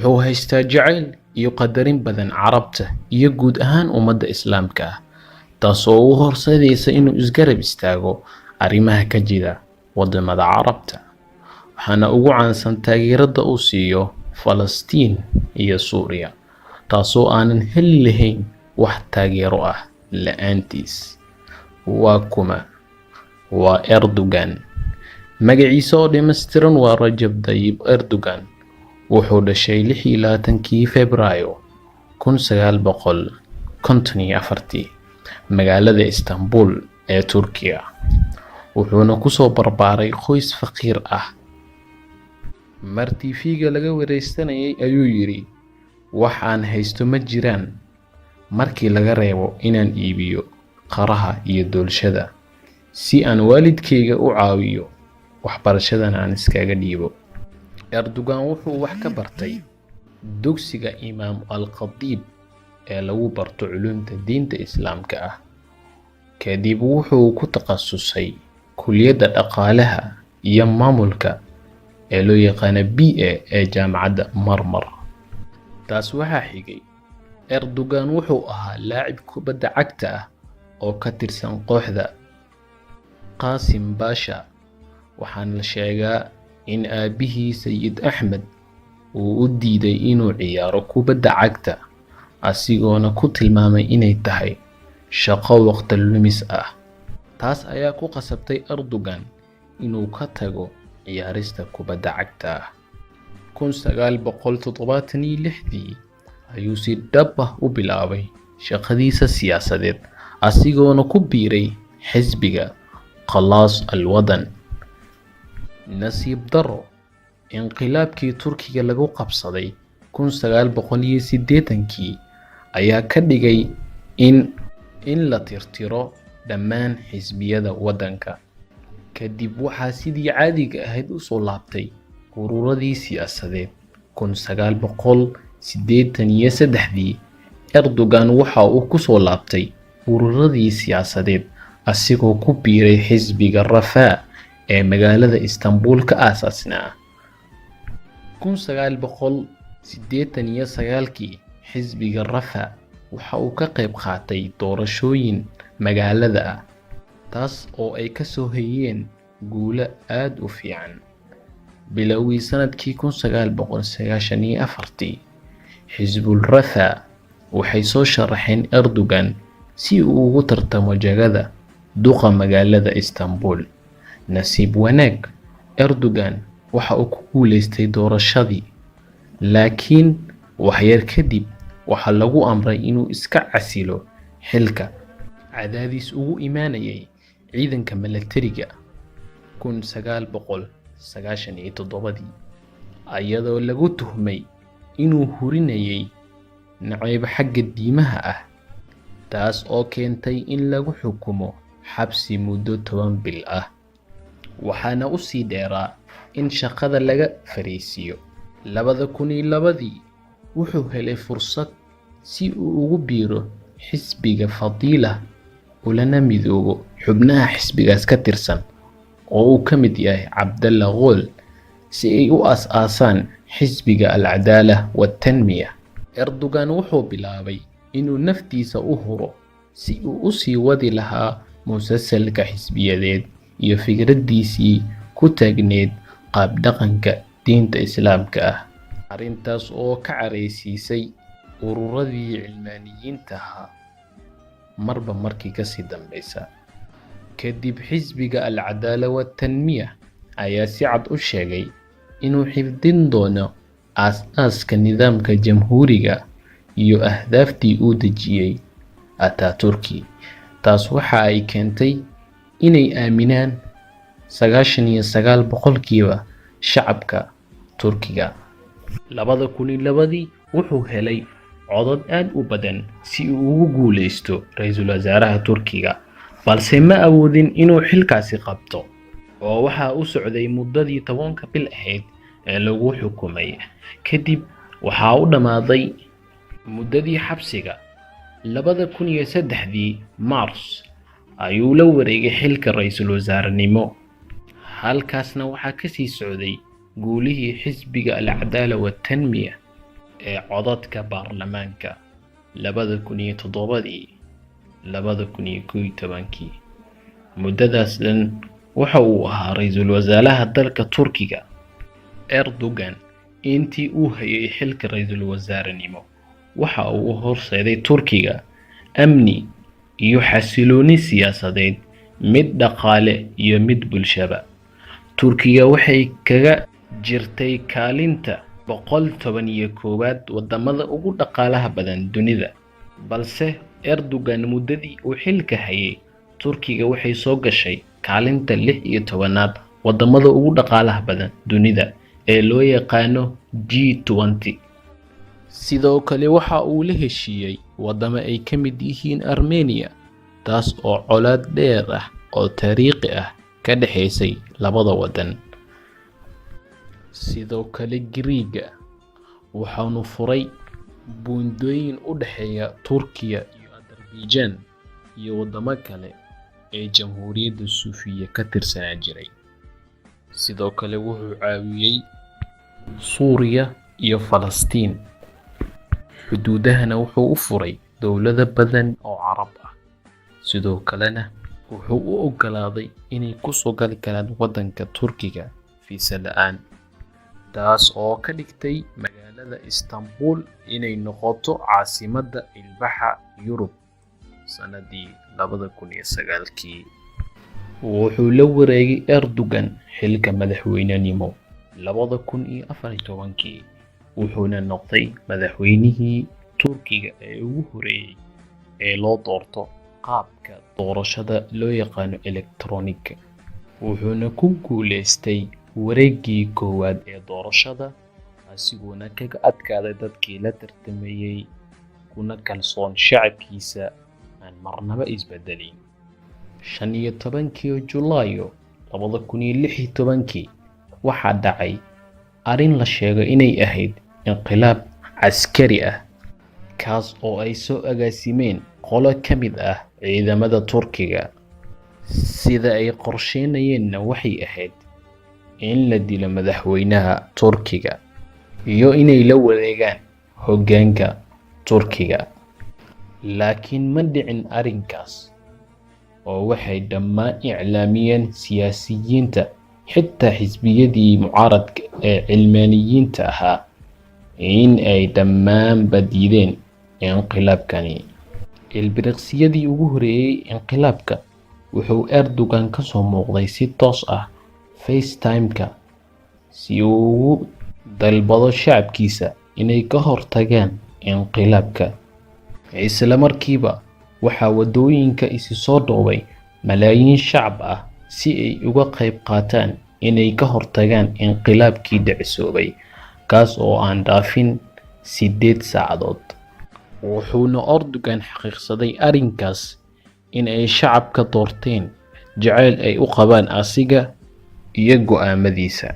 Wuxuu haystaa jacayl iyo qadarin badan Carabta iyo guud ahaan ummadda Islaamka ah, taasoo u horseedaysa inuu isgarab istaago arrimaha ka jira waddamada Carabta, waxaana ugu caansan taageerada uu siiyo Falastiin iyo Suuriya, taasoo aanan heli lahayn wax taageero ah la'aantiis. Waa kuma? Waa Erdogan. Magaciisa oo dhammaystiran waa Rajab Tayyip Erdogan. Wuxuu dhashay 26-kii Febraayo 1954-tii magaalada Istanbul ee Turkiga, wuxuuna kusoo barbaaray qoys faqiir ah. Mar TV-ga laga wareysanayay ayuu yidhi: "Wax aan haysto ma jiraan markii laga reebo inaan iibiyo qaraha iyo doolshada si aan waalidkayga u caawiyo, waxbarashadana aan iskaga dhiibo." Erdogan wuxuu wax ka bartay dugsiga Imaam Al-Khatiib ee lagu barto culuumta diinta Islaamka ah. Kadib wuxuu ku takhasusay kulliyadda dhaqaalaha iyo maamulka ee loo yaqaano BA ee Jaamacadda Marmar. Taas waxaa xigay, Erdogan wuxuu ahaa laacib kubadda cagta ah oo ka tirsan kooxda Qaasim Baasha, waxaana la sheegaa in aabihii Sayid Axmed uu u diiday inuu ciyaaro kubadda cagta, asigoona ku tilmaamay inay tahay shaqo waqti lumis ah. Taas ayaa ku qasabtay Erdogan inuu ka tago ciyaarista kubadda cagta ah. 1976-dii ayuu si dhab ah u bilaabay shaqadiisa siyaasadeed, asigoona ku biiray xisbiga Khalaas Al-Wadan. Nasiib darro, inqilaabkii Turkiga lagu qabsaday 1980-kii ayaa ka dhigay in la tirtiro dhammaan xisbiyada waddanka. Kadib waxaa sidii caadiga ahayd u soo laabtay ururadii siyaasadeed. 1983-dii Erdogan waxa uu ku soo laabtay ururadii siyaasadeed, asigoo ku biiray xisbiga Rafah ee magaalada Istanbul ka aasaasnaa. 1989-kii xisbiga Rafah waxa uu ka qayb qaatay doorashooyin magaalada ah, taas oo ay ka soo hoyeen guulo aad u fiican. Bilowgii sanadkii 1994-tii Xisbul Rafah waxay soo sharaxeen Erdogan si uu ugu tartamo jagada duqa magaalada Istanbul. Nasiib wanaag, Erdogan waxa uu ku guuleystay doorashadii, laakiin wax yar kadib waxaa lagu amray inuu iska casilo xilka, cadaadis ugu imaanayay ciidanka milatariga. 1997-dii, iyadoo lagu tuhmay inuu hurinayay nacayb xagga diimaha ah, taas oo keentay in lagu xukumo xabsi muddo 10 bil ah, waxaana u sii dheeraa in shaqada laga fariisiiyo. 2002-dii wuxuu helay fursad si uu ugu biiro xisbiga Fadiilah ulana midoobo xubnaha xisbigaas ka tirsan oo uu ka mid yahay Cabdalla Gul, si ay u aas-aasaan xisbiga Al-Cadaala wa-Tanmiya. Erdogan wuxuu bilaabay inuu naftiisa u huro si uu u sii wadi lahaa musalsalka xisbiyadeed iyo fikraddiisii ku taagneyd qaab dhaqanka diinta Islaamka ah, arrintaas oo ka careysiisay ururadii cilmaaniyiinta ahaa marba markii kasii dambeysa. Kadib xisbiga Al-Cadaala wa-Tanmiya ayaa si cad u sheegay inuu xifdin doono aas-aaska nidaamka jamhuuriga iyo ahdaaftii uu dejiyay Ataturki. Taas waxa ay keentay inay aaminaan 99% shacabka Turkiga. 2002-dii wuxuu helay codad aad u badan si uu ugu guuleysto ra'iisul wasaaraha Turkiga, balse ma awoodin inuu xilkaasi qabto, oo waxa u socday muddadii 10-ka bil ahayd ee lagu xukumay. Kadib waxaa u dhammaaday muddadii xabsiga. 2003-dii Mars ayuu la wareegay xilka ra'iisul wasaarenimo. Halkaasna waxaa kasii socday guulihii xisbiga Al-Cadaala wa-Tanmiya. ee codadka baarlamaanka 2007-dii 2011-kii. Muddadaas dhan waxa uu ahaa ra'iisul wasaaraha dalka Turkiga. Erdogan intii uu hayay xilka ra'iisul wasaarenimo waxa uu u horseeday Turkiga amni iyo xasilooni siyaasadeed, mid dhaqaale iyo mid bulshaba. Turkiga waxay kaga jirtay kaalinta 111aad wadamada ugu dhaqaalaha badan dunida. Balse Erdogan muddadii uu xilka hayay, Turkiga waxay soo gashay kaalinta 16aad wadamada ugu dhaqaalaha badan dunida ee loo yaqaano G20. Sidoo kale waxa uu la heshiiyey wadamo ay ka mid yihiin Armenia, taas oo colaad dheer ah oo taariikhi ah ka dhaxaysay labada waddan. Sidoo kale Giriigga, waxaanu furay buundooyin u dhexeeya Turkiga iyo Azerbaijan iyo wadamo kale ee Jamhuuriyadda Suufiya ka tirsanaa jiray. Sidoo kale wuxuu caawiyay Suuriya iyo Falastiin. Xuduudahana wuxuu u furay dowlado badan oo Carab ah. Sidoo kalena wuxuu u oggolaaday inay ku soo gali karaan waddanka Turkiga fiisa la'aan, taas oo ka dhigtay magaalada Istanbul inay noqoto caasimadda ilbaxa Yurub sanadii 2009-kii. Wuxuu la wareegay Erdogan xilka madaxweynenimo 2014-kii, wuxuuna noqday madaxweynihii Turkiga ee ugu horreeyay ee loo doorto qaabka doorashada loo yaqaano electronic. Wuxuuna ku guuleystay wareeggii koowaad ee doorashada, asigoona kaga adkaaday dadkii la tartamayay, kuna kalsoon shacabkiisa aan marnaba isbedelin. 15-kii Julaayo 2016-kii waxaa dhacay arrin la sheego inay ahayd inqilaab caskari ah, kaas oo ay soo agaasimeen qolo ka mid ah ciidamada Turkiga. Sida ay qorsheynayeenna waxay ahayd in la dilo madaxweynaha Turkiga iyo inay la wareegaan hoggaanka Turkiga. Laakiin ma dhicin arrinkaas, oo waxay dhammaan iclaamiyeen siyaasiyiinta, xitaa xisbiyadii mucaaradka ee cilmaaniyiinta ahaa, in ay dhammaanba diideen inqilaabkani. Ilbiriqsiyadii ugu horreeyay inqilaabka, wuxuu Erdogan ka soo muuqday si toos ah FaceTime-ka si uu ugu dalbado shacabkiisa inay ka hortagaan inqilaabka. Isla markiiba waxaa waddooyinka isi soo dhoobay malaayiin shacab ah si ay uga qayb qaataan inay ka hortagaan inqilaabkii dhicisoobay, kaas oo aan dhaafin 8 saacadood. Wuxuuna Erdogan xaqiiqsaday arrinkaas in ay shacabka doorteen jacayl ay u qabaan asiga iyo go'aamadiisa.